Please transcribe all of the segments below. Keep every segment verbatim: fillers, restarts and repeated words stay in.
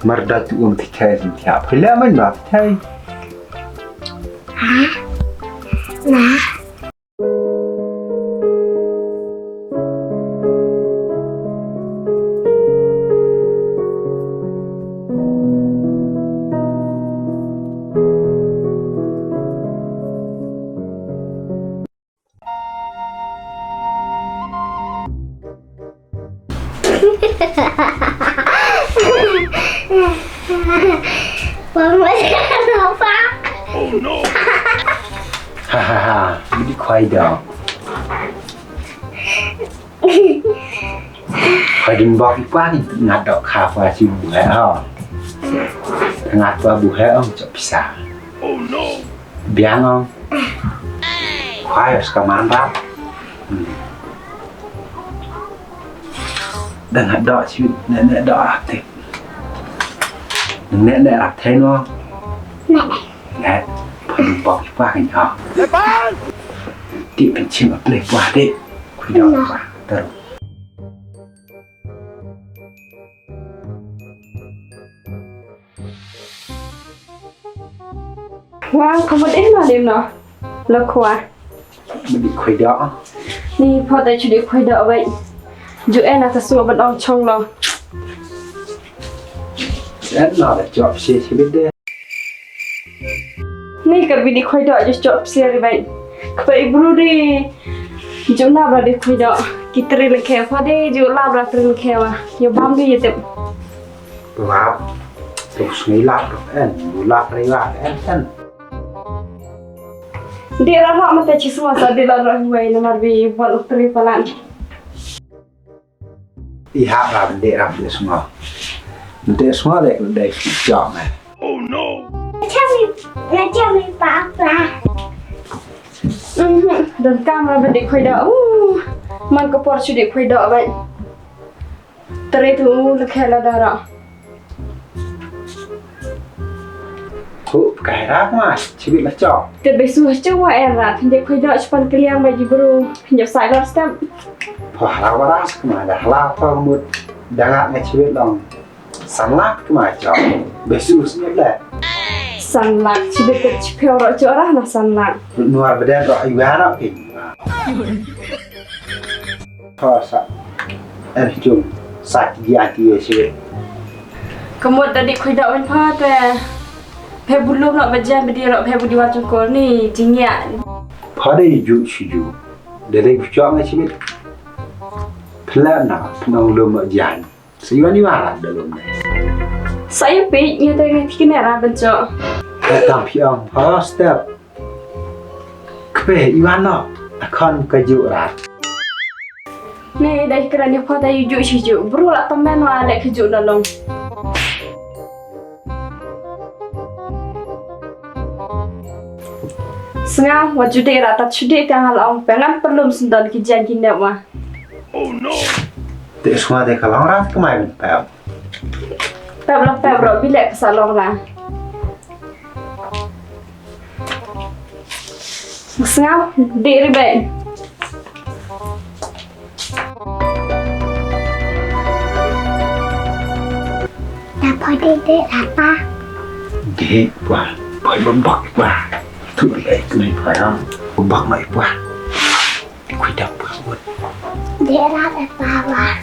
Mar da tu um ti kai sin tia. Pila man da ti kai. Ha? Na. Ha ha ha, midi khwai da. Khwai dun bok i pa ni ngat dok kha pa si bu he ho. Ngat pa bu he ong chop pisa. Biang ong. Khwai os ka man rap. Hmm. Dang hap dok shu ne ne dok rap te. Ne ne rap te no. Ne. Ne. Pha du bok i pa kan ha. Ti pen chim a ple pa de. Khwai dok pa. Taru. Wa, ka mut eh no lim no. Lo khwa. Mut dei khwai da. Ni pha da chu dei khwai da wei. Ju eh na ka su ban ong chong lo. Eh na da chop se se de. Ni ka bi dei khwai da ju chop se ri wei. Ka bai bru ri. Ju na ba dei khwai da. Ki tri le khe pha de ju la ba tri le khe wa. Yo bam dei ye tep. Lap. Terus ngi lap en, bu lap ri lap en en. Di ra ro mate chi sma sa di la ro wei namar bi bol tri palan. I ha ra di ra di sma. Di sma de de si jam eh. Oh no. Chami, na chami papa. Mhm, dan kamera ba di khoi da. Uh, man ka por chu di khoi da bai. Tare tu le khela dara. Hu kai rak ma, chibit la chok. Te besu chu wa era, tinde khoi da chupan kliang ba jibru, tinde sai lor step. Pha hala waras ma da hala pha mut dangat ngai chibit long. San lak ma chok. Besu snyap le. San lak chibit te chipeo ro chora na san lak. Nuar beden ro iwa ro king. Pha sa. Er jum sa ki ati ye shi. Ka mut da di khoi da wen pha te. Phe bulum lo ba jan ba di ro phe bu di wa chong kor ni jingya. Pha de ju shi ju. De de chong shi bit. Phla na phnong lum lo jan. Sa yuan ni wa ra da lum ne. Sa yu pe ni te ngi ti ne ra ben cho. Ka tam phi ong. Pha step. Kpe iwan no, a khon ka ju rat. Ne dai kra ni pha dai ju shi ju. Bru la tam men wa le ka ju na long. Snga wa ju de ra ta chu de ta hal ong pe ngan perlum sendon ki jan ki ne wa. Te sma de ka long rat ka mai ben pe. Pe la pe ro bi le ka sa long la. Sngap, dih ribet. Dih, dih, dih, apa? Dih, wah, boy bembak, wah. Tu lei tu ni parang. Bembak mai, wah. Kuidap, wah, wah. Dih, rat, apa, wah?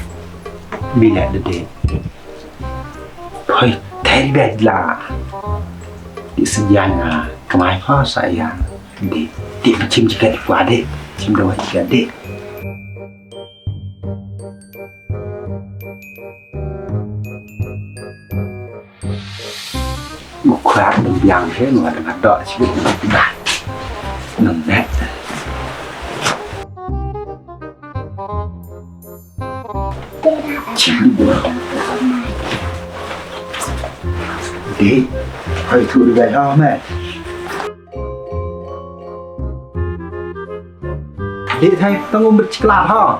Bila dih. Hoi, thei bad la. Di sejian nga, kemai pha sa ya. Di, di chim jikat kwa di, chim dawa jikat di. Ukra dum biang he, nga dang dok sikit. Nang net. Dih, hai tu di gai ha me. Dih, hai tang um berciklat ha.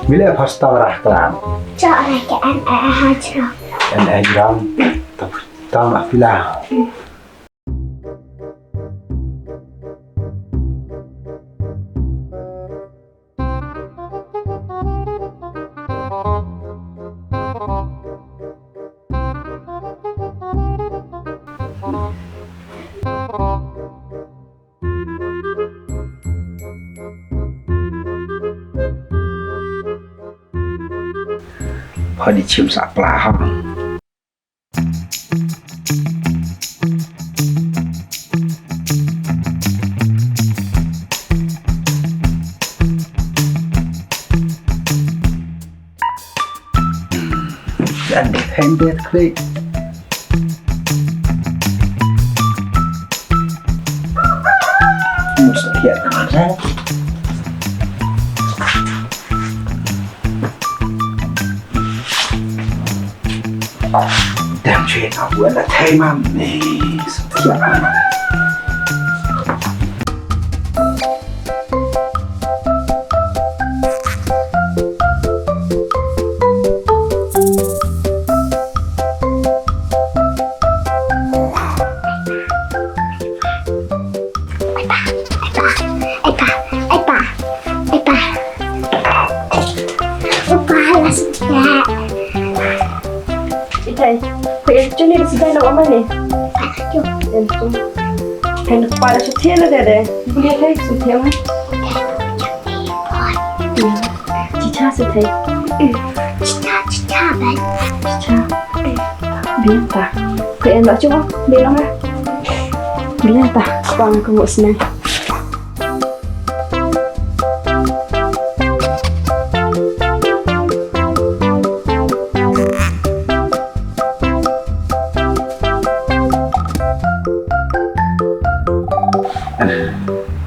Mila pasta rah klan. Cak rah ke an eh ha jrong. An eh jrong. Tang ah pila. Hadi chim sa pla ha. Jan dei hen bet klik. Mus kiat na. Dang chuen aku anda thai mam ni. Kiat. Ai pa, ai pa, ai pa, ai pa, ai pa. Ai pa, la sngewthuh. Itai, ko ïa juni da sidai na wa mane. Em tu. Kan pa la sngewthuh la dede. Buni itai sngewthuh ma. Chicha sngewthuh. Chicha, chicha, ben. Chicha. Biang ta. Ko ïa la juni, biang ma. Biang ta. Ko bang ko ngut sneng.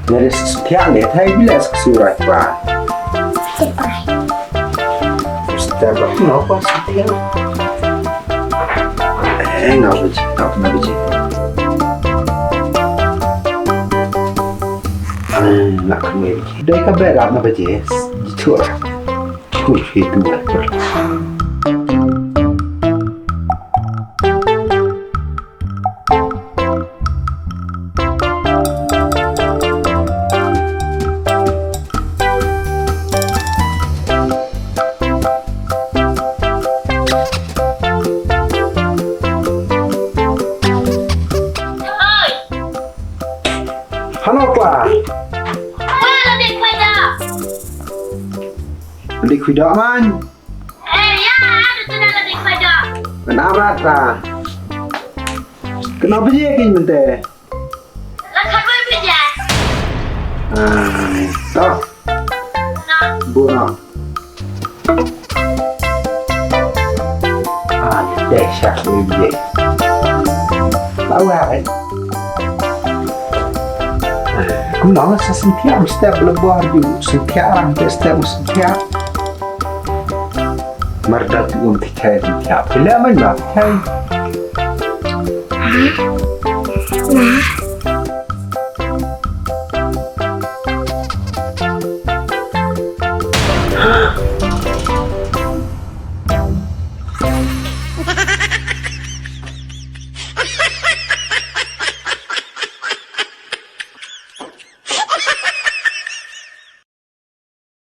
Nare sngewthuh le thai bila sngewthuh ba. Step by. Step by. No, ko sngewthuh. Eh, nga baje, nga baje. Ah, nga kemai. Dei ka berak nga baje. Jitu lah. Chuh, chuh, chuh. Hano kwa? Kwa la dei khuida. Dei khuida man. Eh, ya, ada tu dah la dei khuida. Kenapa ta? Kenapa je kin mente? La khat wei phi ja. Ah, to. Na. Bu na. Ah, deh shah wei je. Lawa eh. Kum nang sa sentiap step lebah ju sentiap rang step sentiap. Marda tu um tikai sentiap. Bila main ma tikai.